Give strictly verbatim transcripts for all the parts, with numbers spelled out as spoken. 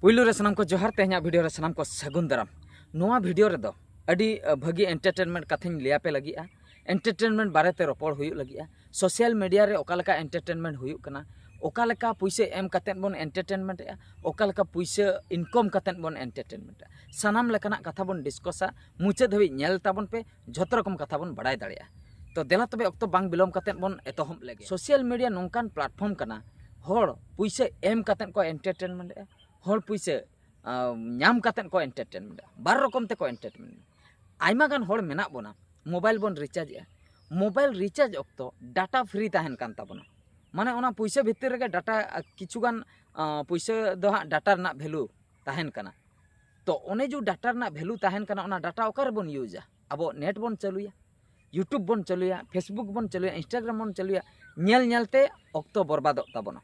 ᱯᱩᱭᱞᱩ ᱨᱮ ᱥᱟᱱᱟᱢ ᱠᱚ ᱡᱚᱦᱟᱨ, ᱛᱮᱦᱮᱧᱟᱜ ᱵᱷᱤᱰᱤᱭᱳ ᱨᱮ ᱥᱟᱱᱟᱢ ᱠᱚ ᱥᱟᱹᱜᱩᱱ ᱫᱟᱨᱟᱢ᱾ ᱱᱚᱣᱟ ᱵᱷᱤᱰᱤᱭᱳ ᱨᱮᱫᱚ ᱟᱹᱰᱤ ᱵᱷᱟᱹᱜᱤ ᱮᱱᱴᱟᱨᱴᱮᱱᱢᱮᱱᱴ ᱠᱟᱛᱷᱟᱧ ᱞᱟᱹᱭ ᱟᱯᱮ ᱞᱟᱹᱜᱤᱫᱼᱟ᱾ ᱮᱱᱴᱟᱨᱴᱮᱱᱢᱮᱱᱴ ᱵᱟᱨᱮᱛᱮ ᱨᱚᱯᱚᱲ ᱦᱩᱭᱩᱜ ᱞᱟᱹᱜᱤᱫᱼᱟ᱾ ᱥᱳᱥᱟᱞ ᱢᱤᱰᱤᱭᱟ ᱨᱮ ᱚᱠᱟ ᱞᱮᱠᱟ ᱮᱱᱴᱟᱨᱴᱮᱱᱢᱮᱱᱴ ᱦᱩᱭᱩᱜ ᱠᱟᱱᱟ, ᱚᱠᱟ ᱞᱮᱠᱟ ᱯᱩᱭᱥᱟᱹ ᱮᱢ ᱠᱟᱛᱮᱫ ᱵᱚᱱ ᱮᱱᱴᱟᱨᱴᱮᱱᱢᱮᱱᱴ ᱮᱫᱼᱟ, ᱚᱠᱟ ᱞᱮᱠᱟ ᱯᱩᱭᱥᱟᱹ ᱤᱱᱠᱚᱢ ᱠᱟᱛᱮᱫ ᱵᱚᱱ ᱮᱱᱴᱟᱨᱴᱮᱱᱢᱮᱱᱴ ᱮᱫᱼᱟ, ᱥᱟᱱᱟᱢ ᱞᱮᱠᱟᱱᱟᱜ ᱠᱟᱛᱷᱟ ᱵᱚᱱ ᱰᱤᱥᱠᱚᱥᱟ᱾ ᱢᱩᱪᱟᱹᱫ ᱫᱷᱟᱹᱵᱤᱡ ᱧᱮᱞ ᱛᱟᱵᱚᱱ ᱯᱮ, ᱡᱷᱚᱛᱚ ᱨᱚᱠᱚᱢ ᱠᱟᱛᱷᱟ ᱵᱚᱱ ᱵᱟᱲᱟᱭ ᱫᱟᱲᱮᱭᱟᱜᱼᱟ᱾ ᱛᱚ ᱫᱮᱞᱟ ᱛᱚᱵᱮ ᱚᱠᱛᱚ ᱵᱟᱝ ᱵᱤᱞᱚᱢ ᱠᱟᱛᱮᱫ ᱵᱚᱱ ᱮᱛᱚᱦᱚᱵ ᱞᱮᱜᱮ᱾ ᱥᱳᱥᱟᱞ ᱢᱤᱰᱤᱭᱟ ᱱᱚᱝᱠᱟᱱ ᱯᱞᱟᱴᱯᱷᱚᱨᱢ ᱠᱟᱱᱟ, ᱦᱚᱲ ᱯᱩᱭᱥᱟᱹ ᱮᱢ ᱠᱟᱛᱮᱫ ᱠᱚ ᱮᱱᱴᱟᱨᱴᱮᱱᱢᱮᱱᱴ ᱮᱫᱼᱟ, ᱦᱚᱲ ᱯᱩᱭᱥᱟᱹ ᱧᱟᱢ ᱠᱟᱛᱮᱫ ᱠᱚ ᱮᱱᱴᱟᱨᱴᱮᱱᱢᱮᱱᱴ ᱮᱫᱼᱟ᱾ ᱵᱟᱨ ᱨᱚᱠᱚᱢ ᱛᱮᱠᱚ ᱮᱱᱴᱟᱨᱴᱮᱱᱢᱮᱱᱴ ᱮᱫᱼᱟ᱾ ᱟᱭᱢᱟ ᱜᱟᱱ ᱦᱚᱲ ᱢᱮᱱᱟᱜ ᱵᱚᱱᱟ, ᱢᱳᱵᱟᱭᱤᱞ ᱵᱚᱱ ᱨᱤᱪᱟᱨᱡᱽ ᱮᱫᱼᱟ᱾ ᱢᱳᱵᱟᱭᱤᱞ ᱨᱤᱪᱟᱨᱡᱽ ᱚᱠᱛᱚ ᱰᱟᱴᱟ ᱯᱷᱨᱤ ᱛᱟᱦᱮᱱ ᱠᱟᱱ ᱛᱟᱵᱚᱱᱟ᱾ ᱢᱟᱱᱮ ᱚᱱᱟ ᱯᱩᱭᱥᱟᱹ ᱵᱷᱤᱛᱤᱨ ᱨᱮᱜᱮ ᱰᱟᱴᱟ, ᱠᱤᱪᱷᱩ ᱜᱟᱱ ᱯᱩᱭᱥᱟᱹ ᱫᱚ ᱦᱟᱸᱜ ᱰᱟᱴᱟ ᱨᱮᱱᱟᱜ ᱵᱷᱮᱞᱩ ᱛᱟᱦᱮᱱ ᱠᱟᱱᱟ᱾ ᱛᱚ ᱚᱱᱮ ᱡᱮ ᱰᱟᱴᱟ ᱨᱮᱱᱟᱜ ᱵᱷᱮᱞᱩ ᱛᱟᱦᱮᱱ ᱠᱟᱱᱟ, ᱚᱱᱟ ᱰᱟᱴᱟ ᱚᱠᱟ ᱨᱮᱵᱚᱱ ᱤᱭᱩᱡᱟ? ᱟᱵᱚ ᱱᱮᱴ ᱵᱚᱱ ᱪᱟᱹᱞᱩᱭᱟ, ᱭᱩᱴᱩᱵᱽ ᱵᱚᱱ ᱪᱟᱹᱞᱩᱭᱟ, ᱯᱷᱮᱥᱵᱩᱠ ᱵᱚᱱ ᱪᱟᱹᱞᱩᱭᱟ, ᱤᱱᱥᱴᱟᱜᱨᱟᱢ ᱵᱚᱱ ᱪᱟᱹᱞᱩᱭᱟ, ᱧᱮᱞ ᱧᱮᱞ ᱛᱮ ᱚᱠᱛᱚ ᱵᱚᱨᱵᱟᱫᱚᱜ ᱛᱟᱵᱚᱱᱟ᱾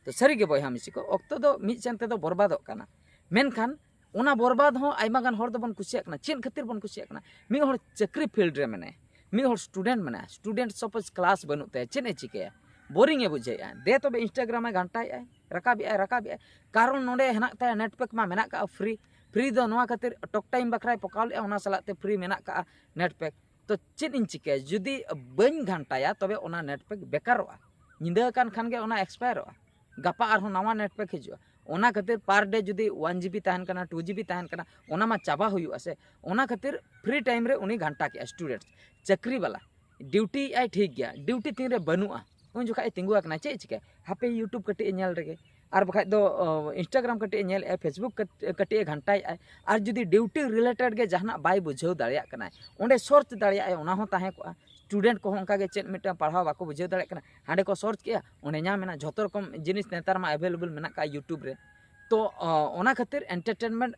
ᱛᱚ ᱥᱟᱹᱨᱤᱜᱮ ᱵᱚᱭᱦᱟ ᱢᱤᱥᱤ ᱠᱚ, ᱚᱠᱛᱚ ᱫᱚ ᱢᱤᱫ ᱥᱮᱱ ᱛᱮᱫᱚ ᱵᱚᱨᱵᱟᱫᱚᱜ ᱠᱟᱱᱟ, ᱢᱮᱱᱠᱷᱟᱱ ᱚᱱᱟ ᱵᱚᱨᱵᱟᱫ ᱦᱚᱸ ᱟᱭᱢᱟ ᱜᱟᱱ ᱦᱚᱲ ᱫᱚᱵᱚᱱ ᱠᱩᱥᱤᱭᱟᱜ ᱠᱟᱱᱟ᱾ ᱪᱮᱫ ᱠᱷᱟᱹᱛᱤᱨ ᱵᱚᱱ ᱠᱩᱥᱤᱭᱟᱜ ᱠᱟᱱᱟ? ᱢᱤᱫ ᱦᱚᱲ ᱪᱟᱹᱠᱨᱤ ᱯᱷᱤᱞᱰ ᱨᱮ ᱢᱮᱱᱟᱭᱟ, ᱢᱤᱫ ᱦᱚᱲ ᱥᱴᱩᱰᱮᱱᱴ ᱢᱮᱱᱟᱭᱟ, ᱥᱴᱩᱰᱮᱱᱴ ᱥᱟᱯᱳᱡᱽ ᱠᱞᱟᱥ ᱵᱟᱹᱱᱩᱜ ᱛᱟᱭᱟ, ᱪᱮᱫ ᱮ ᱪᱤᱠᱟᱹᱭᱟ? ᱵᱳᱨᱤᱝ ᱮ ᱵᱩᱡᱷᱟᱹᱣᱮᱫᱼᱟ᱾ ᱫᱮ ᱛᱚᱵᱮ ᱤᱱᱥᱴᱟᱜᱨᱟᱢ ᱮ ᱜᱷᱟᱱᱴᱟᱭᱮᱫᱼᱟᱭ, ᱨᱟᱠᱟᱵᱮᱫᱼᱟᱭ, ᱨᱟᱠᱟᱵᱮᱫᱼᱟᱭ, ᱠᱟᱨᱚᱱ ᱱᱚᱰᱮ ᱦᱮᱱᱟᱜ ᱛᱟᱭᱟ ᱱᱮᱴ ᱯᱮᱠ ᱢᱟ ᱢᱮᱱᱟᱜ ᱠᱟᱜᱼᱟ ᱯᱷᱨᱤ᱾ ᱯᱷᱨᱤ ᱫᱚ ᱱᱚᱣᱟ ᱠᱷᱟᱹᱛᱤᱨ ᱴᱚᱠ ᱴᱟᱭᱤᱢ ᱵᱟᱠᱷᱨᱟᱭ ᱯᱚᱠᱟᱣ ᱞᱮᱫᱼᱟ, ᱚᱱᱟ ᱥᱟᱞᱟᱜ ᱛᱮ ᱯᱷᱨᱤ ᱢᱮᱱᱟᱜ ᱠᱟᱜᱼᱟ ᱱᱮᱴ ᱯᱮᱠ᱾ ᱛᱚ ᱪᱮᱫ ᱤᱧ ᱪᱤᱠᱟᱹᱭᱟ? ᱡᱩᱫᱤ ᱵᱟᱹᱧ ᱜᱷᱟᱱᱴᱟᱭᱟ, ᱛᱚᱵᱮ ᱚᱱᱟ ᱱᱮᱴ ᱯᱮᱠ ᱵᱮᱠᱟᱨᱚᱜᱼᱟ᱾ ᱧᱤᱫᱟᱹ ᱟᱠᱟᱱ ᱠᱷᱟᱱ ᱜᱮ ᱚᱱᱟ ᱮᱠᱥᱯᱟᱭᱟᱨᱚᱜᱼᱟ, ᱜᱟᱯᱟ ᱟᱨᱦᱚᱸ ᱱᱟᱣᱟ ᱱᱮᱴ ᱯᱮᱠ ᱦᱤᱡᱩᱜᱼᱟ᱾ ᱚᱱᱟ ᱠᱷᱟᱹᱛᱤᱨ ᱯᱟᱨ ᱰᱮ ᱡᱩᱫᱤ ᱚᱣᱟᱱ ᱡᱤᱵᱤ ᱛᱟᱦᱮᱱ ᱠᱟᱱᱟ, ᱴᱩ ᱡᱤᱵᱤ ᱛᱟᱦᱮᱱ ᱠᱟᱱᱟ, ᱚᱱᱟ ᱢᱟ ᱪᱟᱵᱟ ᱦᱩᱭᱩᱜᱼᱟ ᱥᱮ᱾ ᱚᱱᱟ ᱠᱷᱟᱹᱛᱤᱨ ᱯᱷᱨᱤ ᱴᱟᱭᱤᱢ ᱨᱮ ᱩᱱᱤ ᱜᱷᱟᱱᱴᱟ ᱠᱮᱜᱼᱟ᱾ ᱥᱴᱩᱰᱮᱱᱴ, ᱪᱟᱹᱠᱨᱤ ᱵᱟᱞᱟ, ᱰᱤᱭᱩᱴᱤᱭᱮᱫᱼᱟᱭ ᱴᱷᱤᱠ ᱜᱮᱭᱟ, ᱰᱤᱭᱩᱴᱤ ᱛᱤᱱᱨᱮ ᱵᱟᱹᱱᱩᱜᱼᱟ, ᱩᱱ ᱡᱚᱠᱷᱟᱡ ᱮ ᱛᱤᱸᱜᱩ ᱟᱠᱟᱱᱟ, ᱪᱮᱫ ᱮ ᱪᱤᱠᱟᱹᱭᱟ? ᱦᱟᱯᱮ ᱭᱩᱴᱩᱵᱽ ᱠᱟᱹᱴᱤᱡ ᱮ ᱧᱮᱞ ᱨᱮᱜᱮ, ᱟᱨ ᱵᱟᱠᱷᱟᱡ ᱫᱚ ᱚ, ᱤᱱᱥᱴᱟᱜᱨᱟᱢ ᱠᱟᱹᱴᱤᱡ ᱮ ᱧᱮᱞᱮᱫᱼᱟ, ᱯᱷᱮᱥᱵᱩᱠ ᱠᱟᱹᱴ- ᱠᱟᱹᱴᱤᱡ ᱮ ᱜᱷᱟᱱᱴᱟᱭᱮᱫᱼᱟᱭ, ᱟᱨ ᱡᱩᱫᱤ ᱰᱤᱭᱩᱴᱤ ᱨᱤᱞᱮᱴᱮᱰ ᱜᱮ ᱡᱟᱦᱟᱱᱟᱜ ᱵᱟᱭ ᱵᱩᱡᱷᱟᱹᱣ ᱫᱟᱲᱮᱭᱟᱜ ᱠᱟᱱᱟᱭ, ᱚᱸᱰᱮ ᱥᱟᱨᱪ ᱫᱟᱲᱮᱭᱟᱜᱼᱟᱭ, ᱚᱱᱟ ᱦᱚᱸ ᱛᱟᱦᱮᱸ ᱠᱚᱜᱼᱟ᱾ ᱥᱴᱩᱰᱮᱱᱴ ᱠᱚᱦᱚᱸ ᱚᱱᱠᱟ ᱜᱮ ᱪᱮᱫ ᱢᱤᱫᱴᱟᱝ ᱯᱟᱲᱦᱟᱣ ᱵᱟᱠᱚ ᱵᱩᱡᱷᱟᱹᱣ ᱫᱟᱲᱮᱭᱟᱜ ᱠᱟᱱᱟ, ᱦᱟᱸᱰᱮ ᱠᱚ ᱥᱟᱨᱪ ᱠᱮᱜᱼᱟ, ᱚᱸᱰᱮ ᱧᱟᱢ ᱮᱱᱟ᱾ ᱡᱷᱚᱛᱚ ᱨᱚᱠᱚᱢ ᱡᱤᱱᱤᱥ ᱱᱮᱛᱟᱨ ᱢᱟ ᱮᱵᱮᱞᱮᱵᱮᱞ ᱢᱮᱱᱟᱜ ᱠᱟᱜᱼᱟ ᱭᱩᱴᱩᱵᱽ ᱨᱮ᱾ ᱛᱚ ᱚ, ᱚᱱᱟ ᱠᱷᱟᱹᱛᱤᱨ ᱮᱱᱴᱟᱨᱴᱮᱱᱢᱮᱱᱴ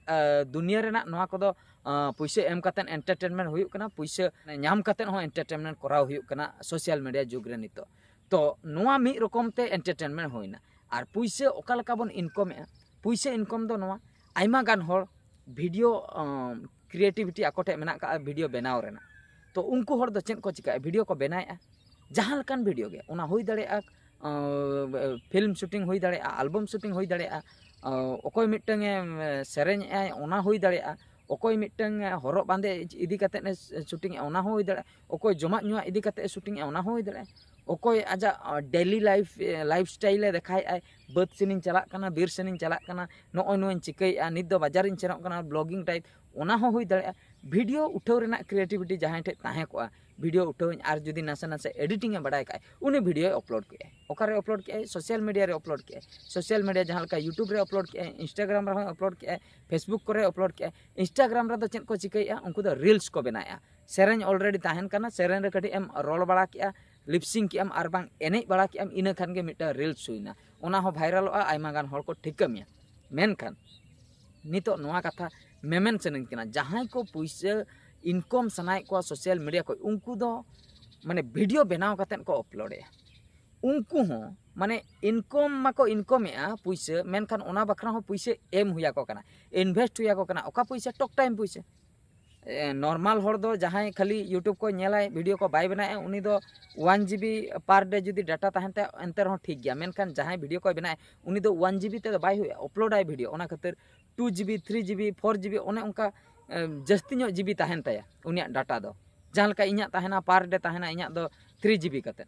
ᱫᱩᱱᱤᱭᱟᱹ ᱨᱮᱱᱟᱜ ᱱᱚᱣᱟ ᱠᱚᱫᱚ ᱚ, ᱯᱩᱭᱥᱟᱹ ᱮᱢ ᱠᱟᱛᱮᱫ ᱮᱱᱴᱟᱨᱴᱮᱱᱢᱮᱱᱴ ᱦᱩᱭᱩᱜ ᱠᱟᱱᱟ, ᱯᱩᱭᱥᱟᱹ ᱧᱟᱢ ᱠᱟᱛᱮᱫ ᱦᱚᱸ ᱮᱱᱴᱟᱨᱴᱮᱱᱢᱮᱱᱴ ᱠᱚᱨᱟᱣ ᱦᱩᱭᱩᱜ ᱠᱟᱱᱟ ᱥᱳᱥᱟᱞ ᱢᱤᱰᱤᱭᱟ ᱡᱩᱜᱽ ᱨᱮ ᱱᱤᱛᱚᱜ᱾ ᱛᱚ ᱱᱚᱣᱟ ᱢᱤᱫ ᱨᱚᱠᱚᱢ ᱛᱮ ᱮᱱᱴᱟᱨᱴᱮᱱᱢᱮᱱᱴ ᱦᱩᱭᱱᱟ᱾ ᱟᱨ ᱯᱩᱭᱥᱟᱹ ᱚᱠᱟ ᱞᱮᱠᱟ ᱵᱚᱱ ᱤᱱᱠᱚᱢᱮᱜᱼᱟ? ᱯᱩᱭᱥᱟᱹ ᱤᱱᱠᱚᱢ ᱫᱚ ᱱᱚᱣᱟ, ᱟᱭᱢᱟ ᱜᱟᱱ ᱦᱚᱲ ᱵᱷᱤᱰᱤᱭᱳ ᱠᱨᱤᱭᱮᱴᱤᱵᱷᱤᱴᱤ ᱟᱠᱚ ᱴᱷᱮᱱ ᱢᱮᱱᱟᱜ ᱠᱟᱜᱼᱟ ᱵᱷᱤᱰᱤᱭᱳ ᱵᱮᱱᱟᱣ ᱨᱮᱱᱟᱜ᱾ ᱛᱚ ᱩᱱᱠᱩ ᱦᱚᱲ ᱫᱚ ᱪᱮᱫ ᱠᱚ ᱪᱤᱠᱟᱹᱭᱟ? ᱵᱷᱤᱰᱤᱭᱳ ᱠᱚ ᱵᱮᱱᱟᱣᱮᱫᱼᱟ, ᱡᱟᱦᱟᱸ ᱞᱮᱠᱟᱱ ᱵᱷᱤᱰᱤᱭᱳ ᱜᱮ, ᱚᱱᱟ ᱦᱩᱭ ᱫᱟᱲᱮᱭᱟᱜᱼᱟ ᱯᱷᱤᱞᱢ ᱥᱩᱴᱤᱝ ᱦᱩᱭ ᱫᱟᱲᱮᱭᱟᱜᱼᱟ, ᱟᱞᱵᱚᱢ ᱥᱩᱴᱤᱝ ᱦᱩᱭ ᱫᱟᱲᱮᱭᱟᱜᱼᱟ, ᱚᱠᱚᱭ ᱢᱤᱫᱴᱟᱝ ᱮ ᱥᱮᱨᱮᱧᱮᱜᱼᱟᱭ, ᱚᱱᱟ ᱦᱩᱭ ᱫᱟᱲᱮᱭᱟᱜᱼᱟ᱾ ᱚᱠᱚᱭ ᱢᱤᱫᱴᱟᱝ ᱦᱚᱨᱚᱜ ᱵᱟᱸᱫᱮ ᱤᱫᱤ ᱠᱟᱛᱮᱫ ᱮ ᱥᱩᱴᱤᱝᱮᱜᱼᱟ, ᱚᱱᱟ ᱦᱚᱸ ᱦᱩᱭ ᱫᱟᱲᱮᱭᱟᱜᱼᱟ᱾ ᱚᱠᱚᱭ ᱡᱚᱢᱟᱜ ᱧᱩᱣᱟᱜ ᱤᱫᱤ ᱠᱟᱛᱮᱫ ᱮ ᱥᱩᱴᱤᱝᱮᱜᱼᱟ, ᱚᱱᱟ ᱦᱚᱸ ᱦᱩᱭ ᱫᱟᱲᱮᱭᱟᱜᱼᱟ᱾ ᱚᱠᱚᱭ ᱟᱡᱟᱜ ᱰᱮᱞᱤ ᱞᱟᱭᱤᱯᱷ ᱞᱟᱭᱤᱯᱷ ᱥᱴᱟᱭᱤᱞ ᱮ ᱫᱮᱠᱷᱟᱭᱮᱫᱼᱟᱭ, ᱵᱟᱹᱫᱽ ᱥᱮᱱᱤᱧ ᱪᱟᱞᱟᱜ ᱠᱟᱱᱟ, ᱵᱤᱨ ᱥᱮᱱᱤᱧ ᱪᱟᱞᱟᱜ ᱠᱟᱱᱟ, ᱱᱚᱜᱼᱚᱭ ᱱᱚᱣᱟᱧ ᱪᱤᱠᱟᱹᱭᱮᱫᱼᱟ, ᱱᱤᱛ ᱫᱚ ᱵᱟᱡᱟᱨᱤᱧ ᱥᱮᱱᱚᱜ ᱠᱟᱱᱟ, ᱵᱞᱚᱜᱤᱝ ᱴᱟᱭᱤᱯ, ᱚᱱᱟ ᱦᱚᱸ ᱦᱩᱭ ᱫᱟᱲᱮᱭᱟᱜᱼᱟ᱾ ᱵᱷᱤᱰᱤᱭᱳ ᱩᱴᱷᱟᱹᱣ ᱨᱮᱱᱟᱜ ᱠᱨᱤᱭᱮᱴᱤᱵᱷᱤᱴᱤ ᱡᱟᱦᱟᱸᱭ ᱴᱷᱮᱱ ᱛᱟᱦᱮᱸ ᱠᱚᱜᱼᱟ, ᱵᱷᱤᱰᱤᱭᱳ ᱩᱴᱷᱟᱹᱣᱟᱹᱧ ᱟᱨ ᱡᱩᱫᱤ ᱱᱟᱥᱮ ᱱᱟᱥᱮ ᱮᱰᱤᱴᱤᱝ ᱮ ᱵᱟᱲᱟᱭ ᱠᱷᱟᱡ, ᱩᱱᱤ ᱵᱷᱤᱰᱤᱭᱳᱭ ᱟᱯᱞᱳᱰ ᱠᱮᱜᱼᱟᱭ᱾ ᱚᱠᱟᱨᱮ ᱟᱯᱞᱳᱰ ᱠᱮᱜᱼᱟᱭ? ᱥᱳᱥᱟᱞ ᱢᱤᱰᱤᱭᱟ ᱨᱮ ᱟᱯᱞᱳᱰ ᱠᱮᱜᱼᱟᱭ᱾ ᱥᱳᱥᱟᱞ ᱢᱤᱰᱤᱭᱟ ᱡᱟᱦᱟᱸ ᱞᱮᱠᱟ YouTube ᱨᱮ ᱟᱯᱞᱳᱰ ᱠᱮᱜᱼᱟᱭ, Instagram ᱨᱮᱦᱚᱸᱭ ᱟᱯᱞᱳᱰ ᱠᱮᱜᱼᱟᱭ, Facebook ᱠᱚᱨᱮ ᱟᱯᱞᱳᱰ ᱠᱮᱜᱼᱟᱭ᱾ Instagram ᱨᱮᱫᱚ ᱪᱮᱫ ᱠᱚ ᱪᱤᱠᱟᱹᱭᱮᱜᱼᱟ? ᱩᱱᱠᱩ ᱫᱚ ᱨᱤᱞᱥ ᱠᱚ ᱵᱮᱱᱟᱣᱮᱜᱼᱟ᱾ ᱥᱮᱨᱮᱧ already ᱛᱟᱦᱮᱱ ᱠᱟᱱᱟ, ᱥᱮᱨᱮᱧ ᱨᱮ ᱠᱟᱹᱴᱤᱡ ᱮᱢ ᱨᱚᱲ ᱵᱟᱲᱟ ᱠᱮᱜᱼᱟ, ᱞᱤᱯᱥᱤᱝ ᱠᱮᱜᱼᱟᱢ ᱟᱨ ᱵᱟᱝ ᱮᱱᱮᱡ ᱵᱟᱲᱟ ᱠᱮᱜᱼᱟᱢ, ᱤᱱᱟᱹ ᱠᱷᱟᱱ ᱜᱮ ᱢᱤᱫᱴᱟᱝ ᱨᱤᱞᱥ ᱦᱩᱭᱱᱟ, ᱚᱱᱟ ᱦᱚᱸ ᱵᱷᱟᱭᱨᱟᱞᱚᱜᱼᱟ, ᱟᱭᱢᱟ ᱜᱟᱱ ᱦᱚᱲ ᱠᱚ ᱴᱷᱤᱠᱟᱹ ᱢᱮᱭᱟ᱾ ᱢᱮᱱᱠᱷᱟᱱ ᱱᱤᱛᱚᱜ ᱱᱚᱣᱟ ᱠᱟᱛᱷᱟ ᱢᱮᱢᱮᱱ ᱥᱟᱱᱟᱧ ᱠᱟᱱᱟ, ᱡᱟᱦᱟᱸᱭ ᱠᱚ ᱯᱩᱭᱥᱟᱹ ᱤᱱᱠᱚᱢ ᱥᱟᱱᱟᱭᱮᱫ ᱠᱚᱣᱟ ᱥᱳᱥᱟᱞ ᱢᱤᱰᱤᱭᱟ ᱠᱷᱚᱱ, ᱩᱱᱠᱩ ᱫᱚ ᱢᱟᱱᱮ ᱵᱷᱤᱰᱤᱭᱳ ᱵᱮᱱᱟᱣ ᱠᱟᱛᱮᱫ ᱠᱚ ᱟᱯᱞᱳᱰᱮᱜᱼᱟ᱾ ᱩᱱᱠᱩ ᱦᱚᱸ ᱢᱟᱱᱮ ᱤᱱᱠᱚᱢ ᱢᱟᱠᱚ ᱤᱱᱠᱚᱢᱮᱜᱼᱟ ᱯᱩᱭᱥᱟᱹ, ᱢᱮᱱᱠᱷᱟᱱ ᱚᱱᱟ ᱵᱟᱠᱷᱨᱟ ᱦᱚᱸ ᱯᱩᱭᱥᱟᱹ ᱮᱢ ᱦᱩᱭ ᱟᱠᱚ ᱠᱟᱱᱟ, ᱤᱱᱵᱷᱮᱥᱴ ᱦᱩᱭ ᱟᱠᱚ ᱠᱟᱱᱟ᱾ ᱚᱠᱟ ᱯᱩᱭᱥᱟᱹ? ᱴᱚᱠ ᱴᱟᱭᱤᱢ ᱯᱩᱭᱥᱟᱹ᱾ ᱮ, ᱱᱚᱨᱢᱟᱞ ᱦᱚᱲ ᱫᱚ ᱡᱟᱦᱟᱸᱭ ᱠᱷᱟᱹᱞᱤ YouTube ᱠᱚ ᱧᱮᱞᱟᱭ, ᱵᱷᱤᱰᱤᱭᱳ ᱠᱚ ᱵᱟᱭ ᱵᱮᱱᱟᱣᱮᱫᱼᱟ, ᱩᱱᱤ ᱫᱚ ᱚᱣᱟᱱ ᱡᱤᱵᱤ ᱯᱟᱨ ᱰᱮ ᱡᱩᱫᱤ ᱰᱟᱴᱟ ᱛᱟᱦᱮᱱ ᱛᱟᱭᱟ, ᱮᱱᱛᱮ ᱨᱮᱦᱚᱸ ᱴᱷᱤᱠ ᱜᱮᱭᱟ᱾ ᱢᱮᱱᱠᱷᱟᱱ ᱡᱟᱦᱟᱸᱭ ᱵᱷᱤᱰᱤᱭᱳ ᱠᱚᱭ ᱵᱮᱱᱟᱣᱮᱫᱼᱟ, ᱩᱱᱤ ᱫᱚ ᱚᱣᱟᱱ ᱡᱤᱵᱤ ᱛᱮᱫᱚ ᱵᱟᱭ ᱦᱩᱭᱩᱜᱼᱟ, ᱟᱯᱞᱳᱰᱟᱭ ᱵᱷᱤᱰᱤᱭᱳ᱾ ᱚᱱᱟ ᱠᱷᱟᱹᱛᱤᱨ ᱴᱩ ᱡᱤᱵᱤ, ᱛᱷᱨᱤ ᱡᱤᱵᱤ, ᱯᱷᱳᱨ ᱡᱤᱵᱤ, ᱚᱱᱮ ᱚᱱᱠᱟ, ᱮ, ᱡᱟᱹᱥᱛᱤ ᱧᱚᱜ ᱡᱤᱵᱤ ᱛᱟᱦᱮᱱ ᱛᱟᱭᱟ ᱩᱱᱤᱭᱟᱜ ᱰᱟᱴᱟ ᱫᱚ᱾ ᱡᱟᱦᱟᱸ ᱞᱮᱠᱟ ᱤᱧᱟᱹᱜ ᱛᱟᱦᱮᱱᱟ, ᱯᱟᱨ ᱰᱮ ᱛᱟᱦᱮᱱᱟ ᱤᱧᱟᱹᱜ ᱫᱚ ᱛᱷᱨᱤ ᱡᱤᱵᱤ ᱠᱟᱛᱮᱫ᱾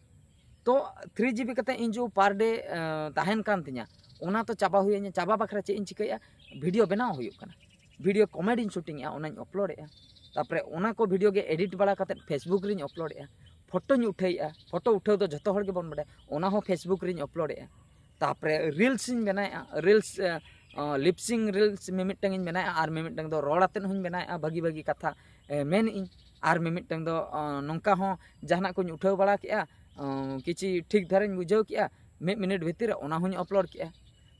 ᱛᱚ ᱛᱷᱨᱤ ᱡᱤᱵᱤ ᱠᱟᱛᱮᱫ ᱤᱧ ᱡᱮ ᱯᱟᱨ ᱰᱮ, ᱮ, ᱛᱟᱦᱮᱱ ᱠᱟᱱ ᱛᱤᱧᱟ, ᱚᱱᱟ ᱛᱚ ᱪᱟᱵᱟ ᱦᱩᱭᱟᱹᱧᱟ᱾ ᱪᱟᱵᱟ ᱵᱟᱠᱷᱨᱟ ᱪᱮᱫ ᱤᱧ ᱪᱤᱠᱟᱹᱭᱟ? ᱵᱷᱤᱰᱤᱭᱳ ᱵᱮᱱᱟᱣ ᱦᱩᱭᱩᱜ ᱠᱟᱱᱟ, ᱵᱷᱤᱰᱤᱭᱳ ᱠᱚᱢᱮᱰᱤᱧ ᱥᱩᱴᱤᱝᱮᱜᱼᱟ, ᱚᱱᱟᱧ ᱟᱯᱞᱳᱰᱮᱜᱼᱟ᱾ ᱛᱟᱨᱯᱚᱨᱮ ᱚᱱᱟ ᱠᱚ ᱵᱷᱤᱰᱤᱭᱳ ᱜᱮ ᱮᱰᱤᱴ ᱵᱟᱲᱟ ᱠᱟᱛᱮᱫ Facebook ᱨᱤᱧ ᱟᱯᱞᱳᱰᱮᱜᱼᱟ᱾ ᱯᱷᱳᱴᱳᱧ ᱩᱴᱷᱟᱹᱭᱮᱜᱼᱟ, ᱯᱷᱳᱴᱳ ᱩᱴᱷᱟᱹᱣ ᱫᱚ ᱡᱷᱚᱛᱚ ᱦᱚᱲ ᱜᱮᱵᱚᱱ ᱵᱟᱰᱟᱭᱟ, ᱚᱱᱟ ᱦᱚᱸ Facebook ᱨᱤᱧ ᱟᱯᱞᱳᱰᱮᱜᱼᱟ᱾ ᱛᱟᱨᱯᱚᱨᱮ ᱨᱤᱞᱥ ᱤᱧ ᱵᱮᱱᱟᱣᱮᱜᱼᱟ, ᱨᱤᱞᱥ, ᱮ, ᱚ, ᱞᱤᱯᱥᱤᱝ ᱨᱤᱞᱥ ᱢᱤᱢᱤᱫᱴᱟᱝ ᱤᱧ ᱵᱮᱱᱟᱣᱮᱜᱼᱟ, ᱟᱨ ᱢᱤᱢᱤᱫᱴᱟᱝ ᱫᱚ ᱨᱚᱲ ᱟᱛᱮᱫ ᱦᱚᱸᱧ ᱵᱮᱱᱟᱣᱮᱜᱼᱟ, ᱵᱷᱟᱹᱜᱤ ᱵᱷᱟᱹᱜᱤ ᱠᱟᱛᱷᱟ, ᱮ, ᱢᱮᱱᱮᱜᱼᱟᱹᱧ᱾ ᱟᱨ ᱢᱤᱢᱤᱫᱴᱟᱝ ᱫᱚ, ᱚ, ᱱᱚᱝᱠᱟ ᱦᱚᱸ ᱡᱟᱦᱟᱱᱟᱜ ᱠᱚᱧ ᱩᱴᱷᱟᱹᱣ ᱵᱟᱲᱟ ᱠᱮᱜᱼᱟ, ᱚ, ᱠᱤᱪᱷᱤ ᱴᱷᱤᱠ ᱫᱷᱟᱨᱟᱧ ᱵᱩᱡᱷᱟᱹᱣ ᱠᱮᱜᱼᱟ, ᱢᱤᱫ ᱢᱤᱱᱤᱴ ᱵᱷᱤᱛᱤᱨ ᱨᱮ ᱚᱱᱟ ᱦᱚᱸᱧ ᱟᱯᱞᱳᱰ ᱠᱮᱜᱼᱟ᱾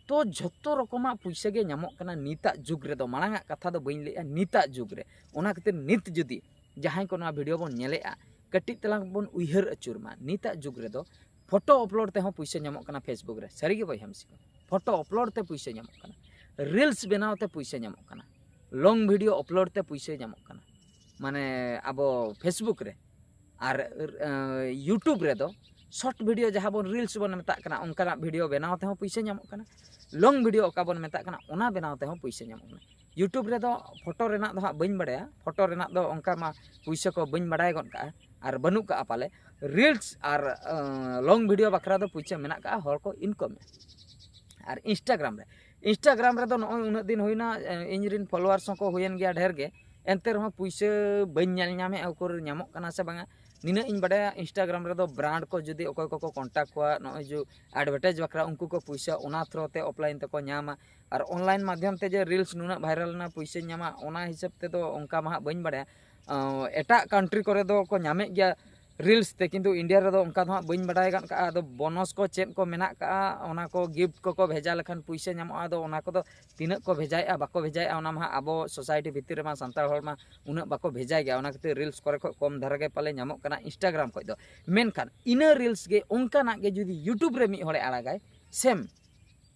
ᱛᱚ ᱡᱷᱚᱛᱚ ᱨᱚᱠᱚᱢᱟᱜ ᱯᱩᱭᱥᱟᱹ ᱜᱮ ᱧᱟᱢᱚᱜ ᱠᱟᱱᱟ ᱱᱤᱛᱟᱜ ᱡᱩᱜᱽ ᱨᱮᱫᱚ, ᱢᱟᱲᱟᱝᱟᱜ ᱠᱟᱛᱷᱟ ᱫᱚ ᱵᱟᱹᱧ ᱞᱟᱹᱭᱮᱜᱼᱟ, ᱱᱤᱛᱟᱜ ᱡᱩᱜᱽ ᱨᱮ᱾ ᱚᱱᱟ ᱠᱷᱟᱹᱛᱤᱨ ᱱᱤᱛ ᱡᱩᱫᱤ ᱡᱟᱦᱟᱸᱭ ᱠᱚ ᱱᱚᱣᱟ ᱵᱷᱤᱰᱤᱭᱳ ᱵᱚᱱ ᱧᱮᱞᱮᱜᱼᱟ, ᱠᱟᱹᱴᱤᱡ ᱛᱟᱞᱟᱝ ᱵᱚᱱ ᱩᱭᱦᱟᱹᱨ ᱟᱹᱪᱩᱨ ᱢᱟ, ᱱᱤᱛᱟᱜ ᱡᱩᱜᱽ ᱨᱮᱫᱚ ᱯᱷᱳᱴᱳ ᱟᱯᱞᱳᱰ ᱛᱮᱦᱚᱸ ᱯᱩᱭᱥᱟᱹ ᱧᱟᱢᱚᱜ ᱠᱟᱱᱟ Facebook ᱨᱮ, ᱥᱟᱹᱨᱤ ᱜᱮ ᱵᱚᱭᱦᱟ ᱢᱤᱥᱤ ᱠᱚ? ᱯᱷᱳᱴᱳ ᱟᱯᱞᱳᱰ ᱛᱮ ᱯᱩᱭᱥᱟᱹ ᱧᱟᱢᱚᱜ ᱠᱟᱱᱟ, ᱨᱤᱞᱥ ᱵᱮᱱᱟᱣ ᱛᱮ ᱯᱩᱭᱥᱟᱹ ᱧᱟᱢᱚᱜ ᱠᱟᱱᱟ, ᱞᱚᱝ ᱵᱷᱤᱰᱤᱭᱳ ᱟᱯᱞᱳᱰ ᱛᱮ ᱯᱩᱭᱥᱟᱹ ᱧᱟᱢᱚᱜ ᱠᱟᱱᱟ, ᱢᱟᱱᱮ ᱟᱵᱚ Facebook ᱨᱮ᱾ ᱟᱨ, ᱮ, YouTube ᱨᱮᱫᱚ ᱥᱚᱨᱴ ᱵᱷᱤᱰᱤᱭᱳ ᱡᱟᱦᱟᱸ ᱵᱚᱱ ᱨᱤᱞᱥ ᱵᱚᱱ ᱢᱮᱛᱟᱜ ᱠᱟᱱᱟ, ᱚᱱᱠᱟᱱᱟᱜ ᱵᱷᱤᱰᱤᱭᱳ ᱵᱮᱱᱟᱣ ᱛᱮᱦᱚᱸ ᱯᱩᱭᱥᱟᱹ ᱧᱟᱢᱚᱜ ᱠᱟᱱᱟ᱾ ᱞᱚᱝ ᱵᱷᱤᱰᱤᱭᱳ ᱚᱠᱟ ᱵᱚᱱ ᱢᱮᱛᱟᱜ ᱠᱟᱱᱟ, ᱚᱱᱟ ᱵᱮᱱᱟᱣ ᱛᱮᱦᱚᱸ ᱯᱩᱭᱥᱟᱹ ᱧᱟᱢᱚᱜ ᱠᱟᱱᱟ᱾ ᱭᱩᱴᱩᱵᱽ ᱨᱮᱫᱚ ᱯᱷᱳᱴᱳ ᱨᱮᱱᱟᱜ ᱫᱚ ᱦᱟᱸᱜ ᱵᱟᱹᱧ ᱵᱟᱲᱟᱭᱟ, ᱯᱷᱳᱴᱳ ᱨᱮᱱᱟᱜ ᱫᱚ ᱚᱱᱠᱟ ᱢᱟ ᱯᱩᱭᱥᱟᱹ ᱠᱚ ᱵᱟᱹᱧ ᱵᱟᱲᱟᱭ ᱜᱚᱫ ᱠᱟᱜᱼᱟ ᱟᱨ ᱵᱟᱹᱱᱩᱜ ᱠᱟᱜᱼᱟ ᱯᱟᱞᱮ᱾ ᱨᱤᱞᱥ ᱟᱨ ᱞᱚᱝ ᱵᱷᱤᱰᱤᱭᱳ ᱵᱟᱠᱷᱨᱟ ᱫᱚ ᱯᱩᱭᱥᱟᱹ ᱢᱮᱱᱟᱜ ᱠᱟᱜᱼᱟ, ᱦᱚᱲ ᱠᱚ ᱤᱱᱠᱟᱢ ᱮᱫᱟ᱾ ᱟᱨ ᱤᱱᱥᱴᱟᱜᱨᱟᱢ ᱨᱮ, ᱤᱱᱥᱴᱟᱜᱨᱟᱢ ᱨᱮᱫᱚ ᱱᱚᱜᱼᱚᱭ ᱩᱱᱟᱹᱜ ᱫᱤᱱ ᱦᱩᱭᱱᱟ, ᱤᱧ ᱨᱮᱱ ᱯᱷᱚᱞᱳᱣᱟᱨᱥ ᱦᱚᱸᱠᱚ ᱦᱩᱭᱮᱱ ᱜᱮᱭᱟ ᱰᱷᱮᱨ ᱜᱮ, ᱮᱱᱛᱮ ᱨᱮᱦᱚᱸ ᱯᱩᱭᱥᱟᱹ ᱵᱟᱹᱧ ᱧᱮᱞ ᱧᱟᱢᱮᱫᱼᱟ ᱩᱠᱩᱨ ᱧᱟᱢᱚᱜ ᱠᱟᱱᱟ ᱥᱮ ᱵᱟᱝᱟ᱾ ᱱᱤᱱᱟᱹᱜ ᱤᱧ ᱵᱟᱰᱟᱭᱟ, ᱤᱱᱥᱴᱟᱜᱨᱟᱢ ᱨᱮᱫᱚ ᱵᱨᱟᱱᱰ ᱠᱚ ᱡᱩᱫᱤ ᱚᱠᱚᱭ ᱠᱚᱠᱚ ᱠᱚᱱᱴᱟᱠᱴ ᱠᱚᱣᱟ, ᱱᱚᱜᱼᱚᱭ ᱡᱮ ᱮᱰᱵᱷᱮᱴᱟᱭᱤᱡᱽ ᱵᱟᱠᱷᱨᱟ, ᱩᱱᱠᱩ ᱠᱚ ᱯᱩᱭᱥᱟᱹ ᱚᱱᱟ ᱛᱷᱨᱳ ᱛᱮ ᱚᱯᱷᱞᱟᱭᱤᱱ ᱛᱮᱠᱚ ᱧᱟᱢᱟ᱾ ᱟᱨ ᱚᱱᱞᱟᱭᱤᱱ ᱢᱟᱫᱽᱫᱷᱚᱢ ᱛᱮ ᱡᱮ ᱨᱤᱞᱥ ᱱᱩᱱᱟᱹᱜ ᱵᱷᱟᱭᱨᱟᱞ ᱮᱱᱟ, ᱯᱩᱭᱥᱟᱹᱧ ᱧᱟᱢᱟ, ᱚᱱᱟ ᱦᱤᱥᱟᱹᱵ ᱛᱮᱫᱚ ᱚᱱᱠᱟ ᱢᱟ ᱦᱟᱸᱜ ᱵᱟᱹᱧ ᱵᱟᱰᱟᱭᱟ᱾ ᱟᱸ, ᱮᱴᱟᱜ ᱠᱟᱱᱴᱨᱤ ᱠᱚᱨᱮ ᱫᱚ ᱠᱚ ᱧᱟᱢᱮᱫ ᱜᱮᱭᱟ ᱨᱤᱞᱥ ᱛᱮ, ᱠᱤᱱᱛᱩ ᱤᱱᱰᱤᱭᱟ ᱨᱮᱫᱚ ᱚᱱᱠᱟ ᱫᱚ ᱦᱟᱸᱜ ᱵᱟᱹᱧ ᱵᱟᱰᱟᱭ ᱜᱚᱫ ᱠᱟᱜᱼᱟ᱾ ᱟᱫᱚ ᱵᱳᱱᱟᱥ ᱠᱚ ᱪᱮᱫ ᱠᱚ ᱢᱮᱱᱟᱜ ᱠᱟᱜᱼᱟ, ᱚᱱᱟ ᱠᱚ ᱜᱤᱯᱷᱴ ᱠᱚᱠᱚ ᱵᱷᱮᱡᱟ ᱞᱮᱠᱷᱟᱱ ᱯᱩᱭᱥᱟᱹ ᱧᱟᱢᱚᱜᱼᱟ᱾ ᱟᱫᱚ ᱚᱱᱟ ᱠᱚᱫᱚ ᱛᱤᱱᱟᱹᱜ ᱠᱚ ᱵᱷᱮᱡᱟᱭᱮᱫᱼᱟ, ᱵᱟᱠᱚ ᱵᱷᱮᱡᱟᱭᱮᱫᱼᱟ, ᱚᱱᱟ ᱢᱟ ᱦᱟᱸᱜ ᱟᱵᱚ ᱥᱳᱥᱟᱭᱴᱤ ᱵᱷᱤᱛᱤᱨ ᱨᱮᱢᱟ ᱥᱟᱱᱛᱟᱲ ᱦᱚᱲ ᱢᱟ ᱩᱱᱟᱹᱜ ᱵᱟᱠᱚ ᱵᱷᱮᱡᱟᱭ ᱜᱮᱭᱟ᱾ ᱚᱱᱟ ᱠᱷᱟᱹᱛᱤᱨ ᱨᱤᱞᱥ ᱠᱚᱨᱮ ᱠᱷᱚᱱ ᱠᱚᱢ ᱫᱷᱟᱨᱟ ᱜᱮ ᱯᱟᱞᱮ ᱧᱟᱢᱚᱜ ᱠᱟᱱᱟ ᱤᱱᱥᱴᱟᱜᱨᱟᱢ ᱠᱷᱚᱱ ᱫᱚ᱾ ᱢᱮᱱᱠᱷᱟᱱ ᱤᱱᱟᱹ ᱨᱤᱞᱥ ᱜᱮ ᱚᱱᱠᱟᱱᱟᱜ ᱜᱮ ᱡᱩᱫᱤ ᱭᱩᱴᱩᱵᱽ ᱨᱮ ᱢᱤᱫ ᱦᱚᱲᱮ ᱟᱲᱟᱜᱟᱭ, ᱥᱮᱢ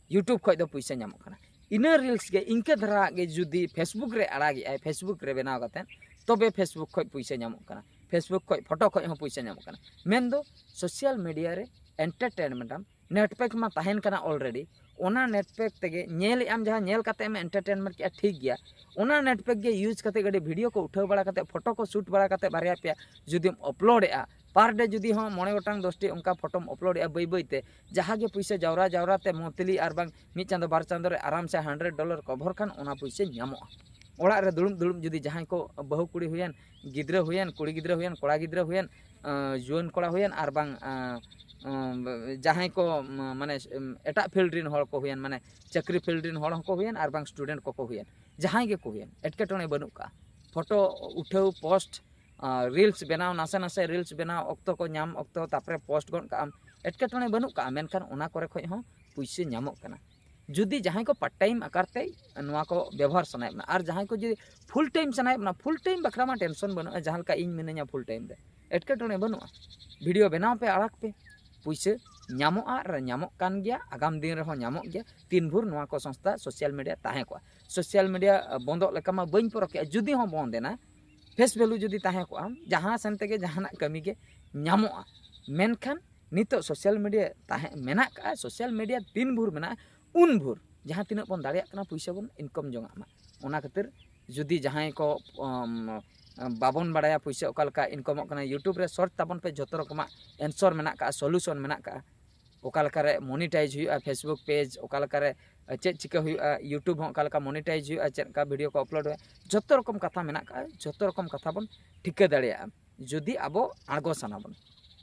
ᱭᱩᱴᱩᱵᱽ ᱠᱷᱚᱱ ᱫᱚ ᱯᱩᱭᱥᱟᱹ ᱧᱟᱢᱚᱜ ᱠᱟᱱᱟ᱾ ᱤᱱᱟᱹ ᱨᱤᱞᱥ ᱜᱮ ᱤᱱᱠᱟᱹ ᱫᱷᱟᱨᱟ ᱜᱮ ᱡᱩᱫᱤ ᱯᱷᱮᱥᱵᱩᱠ ᱨᱮ ᱟᱲᱟᱜᱮᱜᱼᱟᱭ, ᱯᱷᱮᱥᱵᱩᱠ ᱨᱮ ᱵᱮᱱᱟᱣ ᱠᱟᱛᱮᱫ, ᱛᱚᱵᱮ ᱯᱷᱮᱥᱵᱩᱠ ᱠᱷᱚᱱ ᱯᱩᱭᱥᱟᱹ ᱧᱟᱢᱚᱜ ᱠᱟᱱᱟ, ᱯᱷᱮᱥᱵᱩᱠ ᱠᱷᱚᱱ, ᱯᱷᱳᱴᱳ ᱠᱷᱚᱱ ᱦᱚᱸ ᱯᱩᱭᱥᱟᱹ ᱧᱟᱢᱚᱜ ᱠᱟᱱᱟ᱾ ᱢᱮᱱᱫᱚ ᱥᱳᱥᱟᱞ ᱢᱤᱰᱤᱭᱟ ᱨᱮ ᱮᱱᱴᱟᱨᱴᱮᱱᱢᱮᱱᱴ ᱟᱢ, ᱱᱮᱴᱯᱮᱠ ᱢᱟ ᱛᱟᱦᱮᱱ ᱠᱟᱱᱟ ᱚᱞᱨᱮᱰᱤ, ᱚᱱᱟ ᱱᱮᱴᱯᱮᱠ ᱛᱮᱜᱮ ᱧᱮᱞᱮᱫ ᱟᱢ, ᱡᱟᱦᱟᱸ ᱧᱮᱞ ᱠᱟᱛᱮ ᱮᱢ ᱮᱱᱴᱟᱨᱴᱮᱱᱢᱮᱱᱴ ᱠᱮᱜᱼᱟ, ᱴᱷᱤᱠ ᱜᱮᱭᱟ᱾ ᱚᱱᱟ ᱱᱮᱴᱯᱮᱠ ᱜᱮ ᱤᱭᱩᱡᱽ ᱠᱟᱛᱮ ᱠᱟᱹᱴᱤᱡ ᱵᱷᱤᱰᱤᱭᱳ ᱠᱚ ᱩᱴᱷᱟᱹᱣ ᱵᱟᱲᱟ ᱠᱟᱛᱮ, ᱯᱷᱳᱴᱳ ᱠᱚ ᱥᱩᱴ ᱵᱟᱲᱟ ᱠᱟᱛᱮ, ᱵᱟᱨᱭᱟ ᱯᱮᱭᱟ ᱡᱩᱫᱤᱢ ᱟᱯᱞᱳᱰᱮᱜᱼᱟ, ᱯᱟᱨ ᱰᱮ ᱡᱩᱫᱤ ᱦᱚᱸ ᱢᱚᱬᱮ ᱜᱚᱴᱟᱝ ᱫᱚᱥᱴᱤ ᱚᱱᱠᱟ ᱯᱷᱳᱴᱳᱢ ᱟᱯᱞᱳᱰᱮᱜᱼᱟ ᱵᱟᱹᱭ ᱵᱟᱹᱭ ᱛᱮ, ᱡᱟᱦᱟᱸ ᱜᱮ ᱯᱩᱭᱥᱟᱹ ᱡᱟᱣᱨᱟ ᱡᱟᱣᱨᱟ ᱛᱮ ᱢᱚᱱᱛᱷᱞᱤ ᱟᱨ ᱵᱟᱝ ᱢᱤᱫ ᱪᱟᱸᱫᱚ ᱵᱟᱨ ᱪᱟᱸᱫᱚ ᱨᱮ ᱟᱨᱟᱢ ᱥᱮ ᱦᱟᱱᱰᱨᱮᱰ ᱰᱚᱞᱟᱨ ᱠᱚᱵᱷᱚᱨ ᱠᱷᱟᱱ, ᱚᱱᱟ ᱯᱩᱭᱥᱟᱹ ᱧᱟᱢᱚᱜᱼᱟ᱾ ᱚᱲᱟᱜ ᱨᱮ ᱫᱩᱲᱩᱵ ᱫᱩᱲᱩᱵ ᱡᱩᱫᱤ ᱡᱟᱦᱟᱸᱭ ᱠᱚ ᱵᱟᱹᱦᱩ ᱠᱩᱲᱤ ᱦᱩᱭᱮᱱ, ᱜᱤᱫᱽᱨᱟᱹ ᱦᱩᱭᱮᱱ, ᱠᱩᱲᱤ ᱜᱤᱫᱽᱨᱟᱹ ᱦᱩᱭᱮᱱ, ᱠᱚᱲᱟ ᱜᱤᱫᱽᱨᱟᱹ ᱦᱩᱭᱮᱱ, ᱟᱸ, ᱡᱩᱣᱟᱹᱱ ᱠᱚᱲᱟ ᱦᱩᱭᱮᱱ, ᱟᱨ ᱵᱟᱝ, ᱟᱸ, ᱟᱸ, ᱡᱟᱦᱟᱸᱭ ᱠᱚ, ᱢ-, ᱢᱟᱱᱮ, ᱮᱴᱟᱜ ᱯᱷᱤᱞᱰ ᱨᱮᱱ ᱦᱚᱲ ᱠᱚ ᱦᱩᱭᱮᱱ, ᱢᱟᱱᱮ ᱪᱟᱹᱠᱨᱤ ᱯᱷᱤᱞᱰ ᱨᱮᱱ ᱦᱚᱲ ᱦᱚᱸᱠᱚ ᱦᱩᱭᱮᱱ, ᱟᱨ ᱵᱟᱝ ᱥᱴᱩᱰᱮᱱᱴ ᱠᱚᱠᱚ ᱦᱩᱭᱮᱱ, ᱡᱟᱦᱟᱸᱭ ᱜᱮᱠᱚ ᱦᱩᱭᱮᱱ, ᱮᱴᱠᱮᱴᱚᱬᱮ ᱵᱟᱹᱱᱩᱜ ᱠᱟᱜᱼᱟ᱾ ᱯᱷᱳᱴᱳ ᱩᱴᱷᱟᱹᱣ, ᱯᱳᱥᱴ, ᱟᱸ, ᱨᱤᱞᱥ ᱵᱮᱱᱟᱣ, ᱱᱟᱥᱮ ᱱᱟᱥᱮ ᱨᱤᱞᱥ ᱵᱮᱱᱟᱣ ᱚᱠᱛᱚ ᱠᱚ ᱧᱟᱢ ᱚᱠᱛᱚ, ᱛᱟᱨᱯᱚᱨᱮ ᱯᱳᱥᱴ ᱜᱚᱫ ᱠᱟᱜ ᱟᱢ, ᱮᱴᱠᱮᱴᱚᱬᱮ ᱵᱟᱹᱱᱩᱜ ᱠᱟᱜᱼᱟ᱾ ᱢᱮᱱᱠᱷᱟᱱ ᱚᱱᱟ ᱠᱚᱨᱮ ᱠᱷᱚᱱ ᱦᱚᱸ ᱯᱩᱭᱥᱟᱹ ᱧᱟᱢᱚᱜ ᱠᱟᱱᱟ᱾ ᱡᱩᱫᱤ ᱡᱟᱦᱟᱸᱭ ᱠᱚ ᱯᱟᱨᱴ ᱴᱟᱭᱤᱢ ᱟᱠᱟᱨ ᱛᱮ ᱱᱚᱣᱟ ᱠᱚ ᱵᱮᱵᱚᱦᱟᱨ ᱥᱟᱱᱟᱭᱮᱫ ᱵᱚᱱᱟ, ᱟᱨ ᱡᱟᱦᱟᱸᱭ ᱠᱚ ᱡᱩᱫᱤ ᱯᱷᱩᱞ ᱴᱟᱭᱤᱢ ᱥᱟᱱᱟᱭᱮᱫ ᱵᱚᱱᱟ, ᱯᱷᱩᱞ ᱴᱟᱭᱤᱢ ᱵᱟᱠᱷᱨᱟ ᱢᱟ ᱴᱮᱱᱥᱚᱱ ᱵᱟᱹᱱᱩᱜᱼᱟ, ᱡᱟᱦᱟᱸ ᱞᱮᱠᱟ ᱤᱧ ᱢᱤᱱᱟᱹᱧᱟ ᱯᱷᱩᱞ ᱴᱟᱭᱤᱢ ᱨᱮ, ᱮᱴᱠᱮᱴᱚᱬᱮ ᱵᱟᱹᱱᱩᱜᱼᱟ᱾ ᱵᱷᱤᱰᱤᱭᱳ ᱵᱮᱱᱟᱣ ᱯᱮ, ᱟᱲᱟᱜᱽ ᱯᱮ, ᱯᱩᱭᱥᱟᱹ ᱧᱟᱢᱚᱜᱼᱟ ᱟᱨ ᱧᱟᱢᱚᱜ ᱠᱟᱱ ᱜᱮᱭᱟ, ᱟᱜᱟᱢ ᱫᱤᱱ ᱨᱮᱦᱚᱸ ᱧᱟᱢᱚᱜ ᱜᱮᱭᱟ, ᱛᱤᱱ ᱵᱷᱳᱨ ᱱᱚᱣᱟ ᱠᱚ ᱥᱚᱝᱥᱛᱷᱟ ᱥᱳᱥᱟᱞ ᱢᱤᱰᱤᱭᱟ ᱛᱟᱦᱮᱸ ᱠᱚᱜᱼᱟ᱾ ᱥᱳᱥᱟᱞ ᱢᱤᱰᱤᱭᱟ ᱵᱚᱱᱫᱚᱜ ᱞᱮᱠᱟ ᱢᱟ ᱵᱟᱹᱧ ᱯᱚᱨᱚᱠᱮᱜᱼᱟ, ᱡᱩᱫᱤ ᱦᱚᱸ ᱵᱚᱱᱫ ᱮᱱᱟ, ᱯᱷᱮᱥ ᱵᱷᱮᱞᱩ ᱡᱩᱫᱤ ᱛᱟᱦᱮᱸ ᱠᱚᱜᱼᱟ, ᱡᱟᱦᱟᱸ ᱥᱮᱱ ᱛᱮᱜᱮ ᱡᱟᱦᱟᱱᱟᱜ ᱠᱟᱹᱢᱤ ᱜᱮ ᱧᱟᱢᱚᱜᱼᱟ, ᱢᱮᱱᱠᱷᱟᱱ ᱱᱤᱛᱚᱜ ᱥᱳᱥᱟᱞ ᱢᱤᱰᱤᱭᱟ ᱛᱟᱦᱮᱸ ᱢᱮᱱᱟᱜ ᱠᱟᱜᱼᱟ, ᱥᱳᱥᱟᱞ ᱢᱤᱰᱤᱭᱟ ᱛᱤᱱ ᱵᱷᱳᱨ ᱢᱮᱱᱟᱜᱼᱟ ᱩᱱ ᱵᱷᱳᱨ ᱡᱟᱦᱟᱸ ᱛᱤᱱᱟᱹᱜ ᱵᱚᱱ ᱫᱟᱲᱮᱭᱟᱜ ᱠᱟᱱᱟ ᱯᱩᱭᱥᱟᱹ ᱵᱚᱱ ᱤᱱᱠᱟᱢ ᱡᱚᱝᱟᱜ ᱢᱟ᱾ ᱚᱱᱟ ᱠᱷᱟᱹᱛᱤᱨ ᱡᱩᱫᱤ ᱡᱟᱦᱟᱸᱭ ᱠᱚ ᱵᱟᱵᱚᱱ ᱵᱟᱲᱟᱭᱟ ᱯᱩᱭᱥᱟᱹ ᱚᱠᱟ ᱞᱮᱠᱟ ᱤᱱᱠᱟᱢᱚᱜ ᱠᱟᱱᱟ, YouTube ᱨᱮ ᱥᱟᱨᱪ ᱛᱟᱵᱚᱱ ᱯᱮ, ᱡᱷᱚᱛᱚ ᱨᱚᱠᱚᱢᱟᱜ ᱮᱱᱥᱟᱨ ᱢᱮᱱᱟᱜ ᱠᱟᱜᱼᱟ, ᱥᱚᱞᱩᱥᱚᱱ ᱢᱮᱱᱟᱜ ᱠᱟᱜᱼᱟ᱾ ᱚᱠᱟ ᱞᱮᱠᱟᱨᱮ ᱢᱚᱱᱤᱴᱟᱭᱤᱡᱽ ᱦᱩᱭᱩᱜᱼᱟ Facebook ᱯᱮᱡᱽ, ᱚᱠᱟ ᱞᱮᱠᱟᱨᱮ ᱪᱮᱫ ᱪᱤᱠᱟᱹ ᱦᱩᱭᱩᱜᱼᱟ, YouTube ᱦᱚᱸ ᱚᱠᱟ ᱞᱮᱠᱟ ᱢᱚᱱᱤᱴᱟᱭᱤᱡᱽ ᱦᱩᱭᱩᱜᱼᱟ, ᱪᱮᱫ ᱞᱮᱠᱟ ᱵᱷᱤᱰᱤᱭᱳ ᱠᱚ ᱟᱯᱞᱳᱰ ᱦᱩᱭᱩᱜᱼᱟ, ᱡᱷᱚᱛᱚ ᱨᱚᱠᱚᱢ ᱠᱟᱛᱷᱟ ᱢᱮᱱᱟᱜ ᱠᱟᱜᱼᱟ᱾ ᱡᱷᱚᱛᱚ ᱨᱚᱠᱚᱢ ᱠᱟᱛᱷᱟ ᱵᱚᱱ ᱴᱷᱤᱠᱟᱹ ᱫᱟᱲᱮᱭᱟᱜᱼᱟ ᱡᱩᱫᱤ ᱟᱵᱚ ᱟᱬᱜᱚ ᱥᱟᱱᱟ ᱵᱚᱱ᱾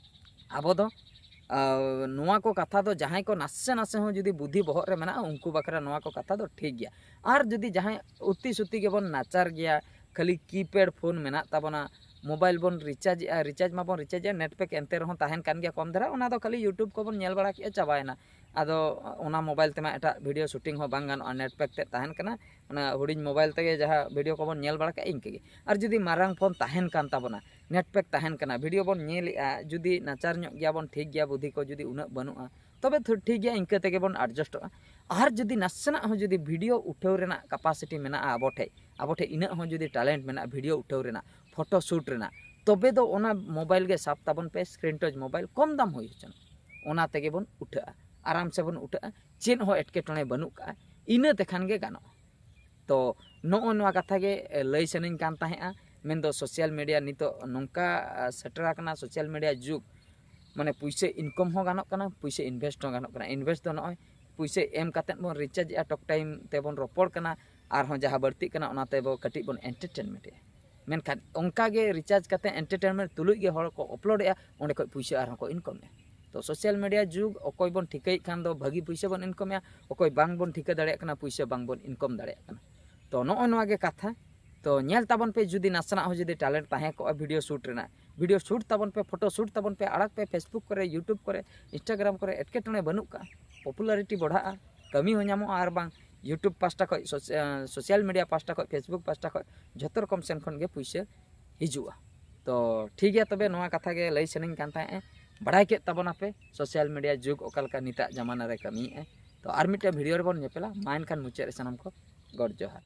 ᱟᱵᱚ ᱫᱚ ᱱᱚᱣᱟ ᱠᱚ ᱠᱟᱛᱷᱟ ᱫᱚ ᱡᱟᱦᱟᱸᱭ ᱠᱚ ᱱᱟᱥᱮ ᱱᱟᱥᱮ ᱦᱚᱸ ᱡᱩᱫᱤ ᱵᱩᱫᱷᱤ ᱵᱚᱦᱚᱜ ᱨᱮ ᱢᱮᱱᱟᱜᱼᱟ ᱩᱱᱠᱩ ᱵᱟᱠᱷᱨᱟ ᱱᱚᱣᱟ ᱠᱚ ᱠᱟᱛᱷᱟ ᱫᱚ ᱴᱷᱤᱠ ᱜᱮᱭᱟ᱾ ᱟᱨ ᱡᱩᱫᱤ ᱡᱟᱦᱟᱸᱭ ᱩᱛᱤ ᱥᱩᱛᱤ ᱜᱮᱵᱚᱱ ᱱᱟᱪᱟᱨ ᱜᱮᱭᱟ, ᱠᱷᱟᱹᱞᱤ ᱠᱤᱯᱮᱰ ᱯᱷᱳᱱ ᱢᱮᱱᱟᱜ ᱛᱟᱵᱚᱱᱟ, ᱢᱳᱵᱟᱭᱤᱞ ᱵᱚᱱ ᱨᱤᱪᱟᱨᱡᱽ ᱮᱜᱼᱟ, ᱨᱤᱪᱟᱨᱡᱽ ᱢᱟᱵᱚᱱ ᱨᱤᱪᱟᱨᱡᱽ ᱮᱜᱼᱟ, ᱱᱮᱴ ᱯᱮᱠ ᱮᱱᱛᱮ ᱨᱮᱦᱚᱸ ᱛᱟᱦᱮᱱ ᱠᱟᱱ ᱜᱮᱭᱟ ᱠᱚᱢ ᱫᱷᱟᱨᱟ, ᱚᱱᱟ ᱫᱚ ᱠᱷᱟᱹᱞᱤ YouTube ᱠᱚᱵᱚᱱ ᱧᱮᱞ ᱵᱟᱲᱟ ᱠᱮᱜᱼᱟ, ᱪᱟᱵᱟᱭᱮᱱᱟ᱾ ᱟᱫᱚ ᱚᱱᱟ ᱢᱳᱵᱟᱭᱤᱞ ᱛᱮᱢᱟ ᱮᱴᱟᱜ ᱵᱷᱤᱰᱤᱭᱳ ᱥᱩᱴᱤᱝ ᱦᱚᱸ ᱵᱟᱝ ᱜᱟᱱᱚᱜᱼᱟ, ᱱᱮᱴ ᱯᱮᱠ ᱛᱮᱫ ᱛᱟᱦᱮᱱ ᱠᱟᱱᱟ᱾ ᱚᱱᱟ ᱦᱩᱰᱤᱧ ᱢᱳᱵᱟᱭᱤᱞ ᱛᱮᱜᱮ ᱡᱟᱦᱟᱸ ᱵᱷᱤᱰᱤᱭᱳ ᱠᱚᱵᱚᱱ ᱧᱮᱞ ᱵᱟᱲᱟ ᱠᱮᱜᱼᱟ ᱤᱱᱠᱟᱹ ᱜᱮ᱾ ᱟᱨ ᱡᱩᱫᱤ ᱢᱟᱨᱟᱝ ᱯᱷᱳᱱ ᱛᱟᱦᱮᱱ ᱠᱟᱱ ᱛᱟᱵᱚᱱᱟ, ᱱᱮᱴ ᱯᱮᱠ ᱛᱟᱦᱮᱱ ᱠᱟᱱᱟ, ᱵᱷᱤᱰᱤᱭᱳ ᱵᱚᱱ ᱧᱮᱞᱮᱜᱼᱟ, ᱡᱩᱫᱤ ᱱᱟᱪᱟᱨ ᱧᱚᱜ ᱜᱮᱭᱟᱵᱚᱱ, ᱴᱷᱤᱠ ᱜᱮᱭᱟ, ᱵᱩᱫᱷᱤ ᱠᱚ ᱡᱩᱫᱤ ᱩᱱᱟᱹᱜ ᱵᱟᱹᱱᱩᱜᱼᱟ, ᱛᱚᱵᱮ ᱛᱷᱩ- ᱴᱷᱤᱠ ᱜᱮᱭᱟ, ᱤᱱᱠᱟᱹ ᱛᱮᱜᱮ ᱵᱚᱱ ᱮᱰᱡᱟᱥᱴᱚᱜᱼᱟ᱾ ᱟᱨ ᱡᱩᱫᱤ ᱱᱟᱥᱮᱱᱟᱜ ᱦᱚᱸ ᱡᱩᱫᱤ ᱵᱷᱤᱰᱤᱭᱳ ᱩᱴᱷᱟᱹᱣ ᱨᱮᱱᱟᱜ ᱠᱮᱯᱟᱥᱤᱴᱤ ᱢᱮᱱᱟᱜᱼᱟ ᱟᱵᱚ ᱴᱷᱮᱡ, ᱟᱵᱚ ᱴᱷᱮᱡ ᱤᱱᱟᱹᱜ ᱦᱚᱸ ᱡᱩᱫᱤ ᱴᱮᱞᱮᱱᱴ ᱢᱮᱱᱟᱜᱼᱟ ᱵᱷᱤᱰᱤᱭᱳ ᱩᱴᱷᱟᱹᱣ ᱨᱮᱱᱟᱜ, ᱯᱷᱳᱴᱳ ᱥᱩᱴ ᱨᱮᱱᱟᱜ, ᱛᱚᱵᱮ ᱫᱚ ᱚᱱᱟ ᱢᱳᱵᱟᱭᱤᱞ ᱜᱮ ᱥᱟᱵ ᱛᱟᱵᱚᱱ ᱯᱮ, ᱥᱠᱨᱤᱱ ᱴᱟᱪ ᱢᱳᱵᱟᱭᱤᱞ, ᱠᱚᱢ ᱫᱟᱢ ᱦᱩᱭ ᱦᱚᱪᱚᱱ, ᱚᱱᱟ ᱛᱮᱜᱮ ᱵᱚᱱ ᱩᱴᱷᱟᱹᱜᱼᱟ, ᱟᱨᱟᱢ ᱥᱮ ᱵᱚᱱ ᱩᱴᱷᱟᱹᱜᱼᱟ, ᱪᱮᱫ ᱦᱚᱸ ᱮᱴᱠᱮᱴᱚᱬᱮ ᱵᱟᱹᱱᱩᱜ ᱠᱟᱜᱼᱟ᱾ ᱤᱱᱟᱹ ᱛᱮᱠᱷᱟᱱ ᱜᱮ ᱜᱟᱱᱚᱜᱼᱟ᱾ ᱛᱚ ᱱᱚᱜᱼᱚ ᱱᱚᱣᱟ ᱠᱟᱛᱷᱟ ᱜᱮ ᱞᱟᱹᱭ ᱥᱟᱱᱟᱧ ᱠᱟᱱ ᱛᱟᱦᱮᱸᱜᱼᱟ᱾ ᱢᱮᱱᱫᱚ ᱥᱳᱥᱟᱞ ᱢᱤᱰᱤᱭᱟ ᱱᱤᱛᱚᱜ ᱱᱚᱝᱠᱟ ᱥᱮᱴᱮᱨ ᱟᱠᱟᱱᱟ, ᱥᱳᱥᱟᱞ ᱢᱤᱰᱤᱭᱟ ᱡᱩᱜᱽ, ᱢᱟᱱᱮ ᱯᱩᱭᱥᱟᱹ ᱤᱱᱠᱟᱢ ᱦᱚᱸ ᱜᱟᱱᱚᱜ ᱠᱟᱱᱟ, ᱯᱩᱭᱥᱟᱹ ᱤᱱᱵᱷᱮᱥᱴ ᱦᱚᱸ ᱜᱟᱱᱚᱜ ᱠᱟᱱᱟ᱾ ᱤᱱᱵᱷᱮᱥᱴ ᱫᱚ ᱱᱚᱜᱼᱚᱭ ᱯᱩᱭᱥᱟᱹ ᱮᱢ ᱠᱟᱛᱮᱫ ᱵᱚᱱ ᱨᱤᱪᱟᱨᱡᱽ ᱮᱜᱼᱟ, ᱴᱚᱠ ᱴᱟᱭᱤᱢ ᱛᱮᱵᱚᱱ ᱨᱚᱯᱚᱲ ᱠᱟᱱᱟ, ᱟᱨᱦᱚᱸ ᱡᱟᱦᱟᱸ ᱵᱟᱹᱲᱛᱤᱜ ᱠᱟᱱᱟ ᱚᱱᱟ ᱛᱮᱵᱚ ᱠᱟᱹᱴᱤᱡ ᱵᱚᱱ ᱮᱱᱴᱟᱨᱴᱮᱱᱢᱮᱱᱴ ᱮᱜᱼᱟ᱾ ᱢᱮᱱᱠᱷᱟᱱ ᱚᱱᱠᱟ ᱜᱮ ᱨᱤᱪᱟᱨᱡᱽ ᱠᱟᱛᱮᱫ ᱮᱱᱴᱟᱨᱴᱮᱱᱢᱮᱱᱴ ᱛᱩᱞᱩᱡ ᱜᱮ ᱦᱚᱲ ᱠᱚ ᱟᱯᱞᱳᱰ ᱮᱜᱼᱟ, ᱚᱸᱰᱮ ᱠᱷᱚᱡ ᱯᱩᱭᱥᱟᱹ ᱟᱨᱦᱚᱸ ᱠᱚ ᱤᱱᱠᱟᱢ ᱮᱜᱼᱟ᱾ ᱛᱚ ᱥᱳᱥᱟᱞ ᱢᱤᱰᱤᱭᱟ ᱡᱩᱜᱽ, ᱚᱠᱚᱭ ᱵᱚᱱ ᱴᱷᱤᱠᱟᱹᱭᱮᱫ ᱠᱷᱟᱱ ᱫᱚ ᱵᱷᱟᱹᱜᱤ ᱯᱩᱭᱥᱟᱹ ᱵᱚᱱ ᱤᱱᱠᱟᱢ ᱮᱜᱼᱟ, ᱚᱠᱚᱭ ᱵᱟᱝ ᱵᱚᱱ ᱴᱷᱤᱠᱟᱹ ᱫᱟᱲᱮᱭᱟᱜ ᱠᱟᱱᱟ ᱯᱩᱭᱥᱟᱹ ᱵᱟᱝ ᱵᱚᱱ ᱤᱱᱠᱟᱢ ᱫᱟᱲᱮᱭᱟᱜ ᱠᱟᱱᱟ᱾ ᱛᱚ ᱱᱚᱜᱼᱚ ᱱᱚᱣᱟ ᱜᱮ ᱠᱟᱛᱷᱟ᱾ ᱛᱚ ᱧᱮᱞ ᱛᱟᱵᱚᱱ ᱯᱮ, ᱡᱩᱫᱤ ᱱᱟᱥᱮᱱᱟᱜ ᱦᱚᱸ ᱡᱩᱫᱤ ᱴᱮᱞᱮᱱᱴ ᱛᱟᱦᱮᱸ ᱠᱚᱜᱼᱟ ᱵᱷᱤᱰᱤᱭᱳ ᱥᱩᱴ ᱨᱮᱱᱟᱜ, ᱵᱷᱤᱰᱤᱭᱳ ᱥᱩᱴ ᱛᱟᱵᱚᱱ ᱯᱮ, ᱯᱷᱳᱴᱳ ᱥᱩᱴ ᱛᱟᱵᱚᱱ ᱯᱮ, ᱟᱲᱟᱜ ᱯᱮ Facebook ᱠᱚᱨᱮ, YouTube ᱠᱚᱨᱮ, Instagram ᱠᱚᱨᱮ, ᱮᱴᱠᱮᱴᱚᱬᱮ ᱵᱟᱹᱱᱩᱜ ᱠᱟᱜᱼᱟ, ᱯᱚᱯᱩᱞᱟᱨᱤᱴᱤ ᱵᱟᱲᱦᱟᱜᱼᱟ, ᱠᱟᱹᱢᱤ ᱦᱚᱸ ᱧᱟᱢᱚᱜᱼᱟ, ᱟᱨ ᱵᱟᱝ YouTube ᱯᱟᱥᱴᱟ ᱠᱷᱚᱡ, ᱥᱳᱥ-, ᱮᱸ, ᱥᱳᱥᱟᱞ ᱢᱤᱰᱤᱭᱟ ᱯᱟᱥᱴᱟ ᱠᱷᱚᱡ, Facebook ᱯᱟᱥᱴᱟ ᱠᱷᱚᱡ ᱡᱷᱚᱛᱚ ᱨᱚᱠᱚᱢ ᱥᱮᱱ ᱠᱷᱚᱱ ᱜᱮ ᱯᱩᱭᱥᱟᱹ ᱦᱤᱡᱩᱜᱼᱟ᱾ ᱛᱚ ᱴᱷᱤᱠ ᱜᱮᱭᱟ, ᱛᱚᱵᱮ ᱱᱚᱣᱟ ᱠᱟᱛᱷᱟ ᱜᱮ ᱞᱟᱹᱭ ᱥᱟᱱᱟᱧ ᱠᱟᱱ ᱛᱟᱦᱮᱸᱜᱼᱟ, ᱵᱟᱲᱟᱭ ᱠᱮᱫ ᱛᱟᱵᱚᱱᱟᱯᱮ ᱥᱳᱥᱟᱞ ᱢᱤᱰᱤᱭᱟ ᱡᱩᱜᱽ ᱚᱠᱟ ᱞᱮᱠᱟ ᱱᱤᱛᱟᱜ ᱡᱟᱢᱟᱱᱟ ᱨᱮ ᱠᱟᱹᱢᱤᱭᱮᱫᱼᱟ᱾ ᱛᱚ ᱟᱨ ᱢᱤᱫᱴᱮᱱ ᱵᱷᱤᱰᱤᱭᱳ ᱨᱮᱵᱚᱱ ᱧᱮᱯᱮᱞᱟ, ᱢᱟ ᱮᱱᱠᱷᱟᱱ ᱢᱩᱪᱟᱹᱫ ᱨᱮ ᱥᱟᱱᱟᱢ ᱠᱚ ᱜᱚᱰ ᱡᱚᱦᱟᱨ᱾